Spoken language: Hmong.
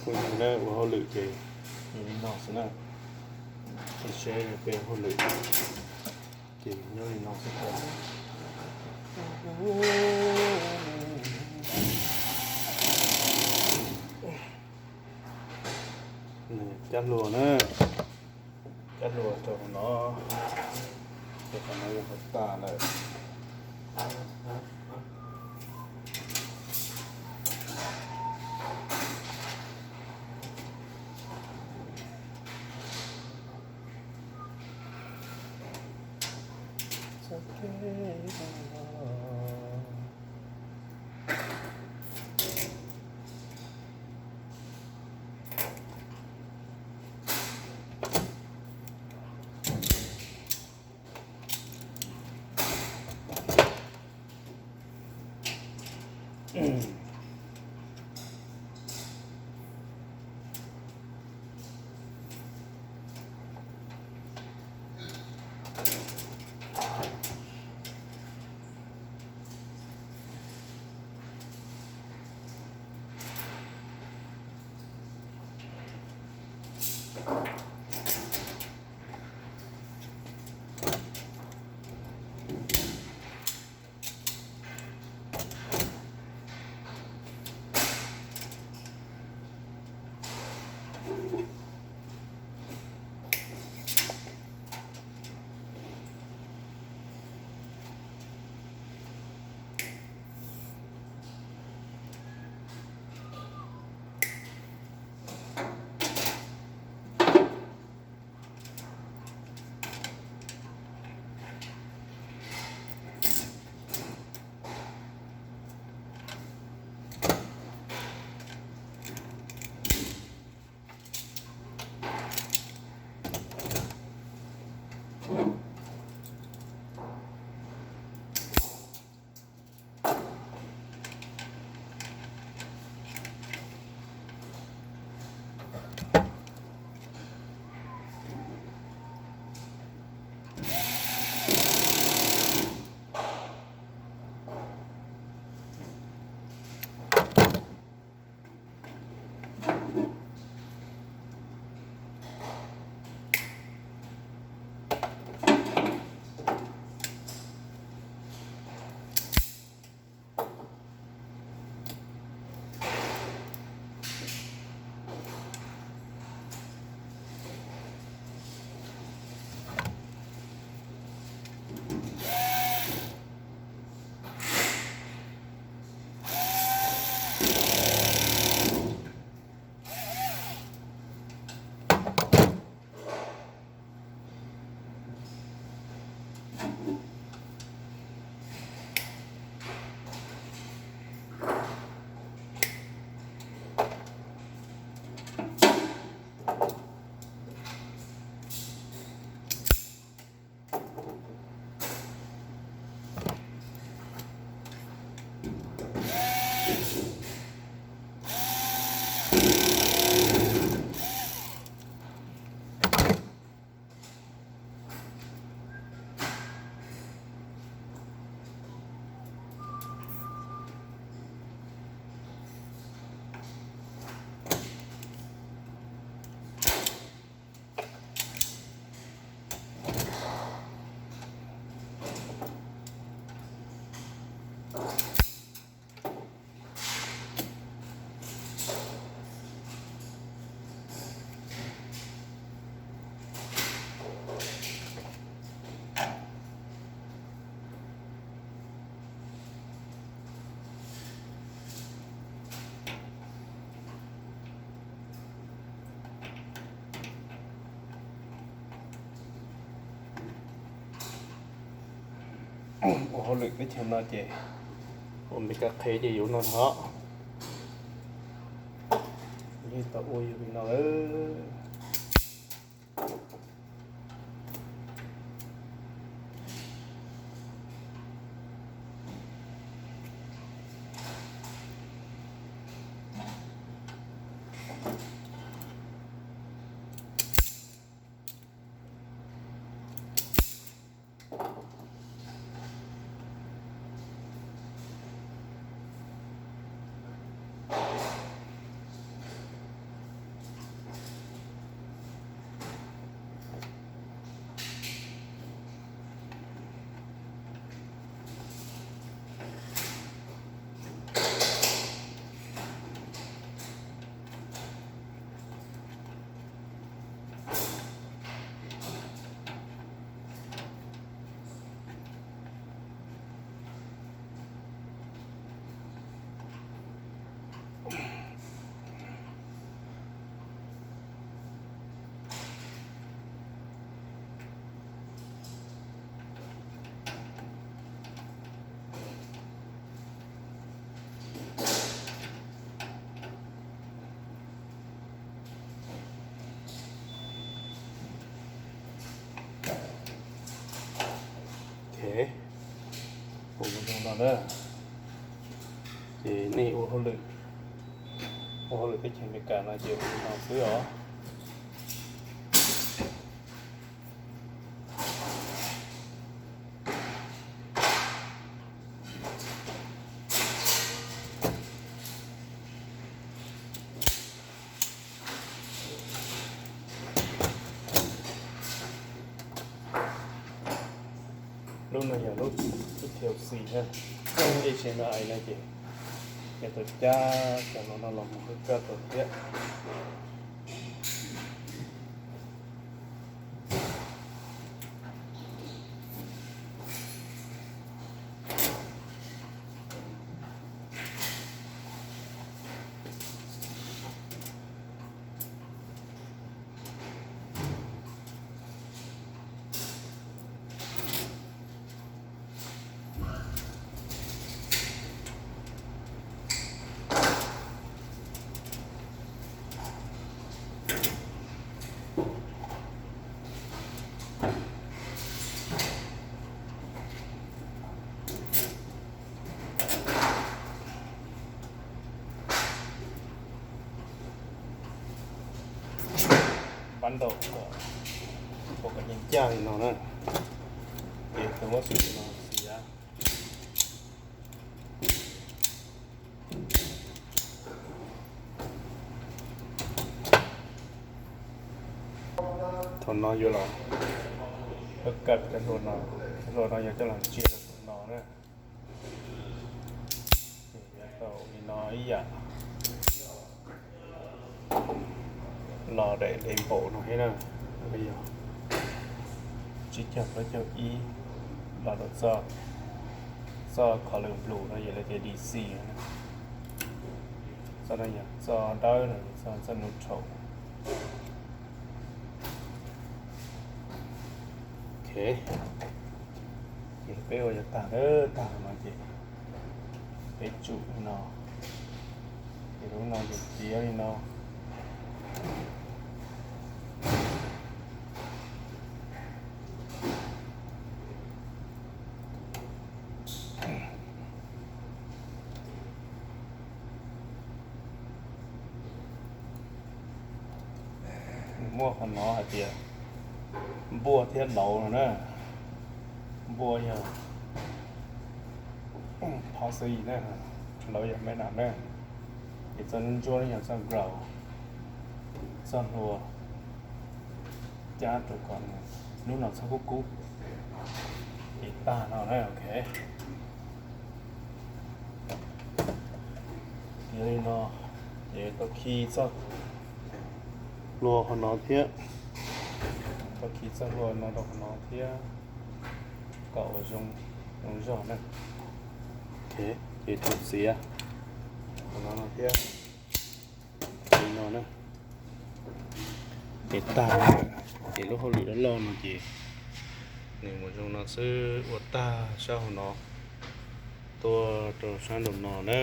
Phooj ywg na, ua hauj lwm ces nyob li no xwb na, ces seb peb hauj lwm ces nyob li no xwb. Cab hlua na, cab hlua rau qhov no, rau qhov no yog qhov tas lawm. Ua hauj lwm teb chaws no ces ua me kab qhev ces yuav no hov. Yeej tau ua yus li no lawm. na. Ces nej ua hauj lwm, ua hauj lwm teb chaws Amelikas no ces ua li no xwb os. Lub no yog lub P L C na, H M I no ces yog tau cab cov no los mus hauv cab tau thiab. Npab ntaus kom, kom yeej caj li no na. Ces tus muab xwb no xiav. Thaum no yuav los hook up cov hlua no, cov hlua no yog coj los ntsia rau saum no na. Ces yuav tau li no ib yam. Los daim label no thiab na, yog tsib caug plaub caug ib los rau txoj, txoj color blue no yog lawv tias D C. Txoj no yog txoj dawb no, txoj, txoj neutral. Ok, ces peb ua yog tag, tag no ces peb tsum li no, ces lub no ces txiav li no. Muaj qhov no hais tias npuaj thiab lauv no na. Npuaj yog pause na, lauv yog metal na. Ces txoj ntsuab no yog txoj ground, txoj hlua cab rau kom lub no txhob kub kub. Ces tag no na, ok. Yog li no ces tau khi txoj hlua qhov no thiab, tau khi txoj hlua no rau qhov no thiab, kom ua zoo, zoo zog na. Ok, ces tau txiav qhov no no thiab, li no na. Ces tag, ces lub hauj lwm loj loj no ces nws mus zoo no xwb, ua tag sab hauv no tuaj rau sab nraum no na.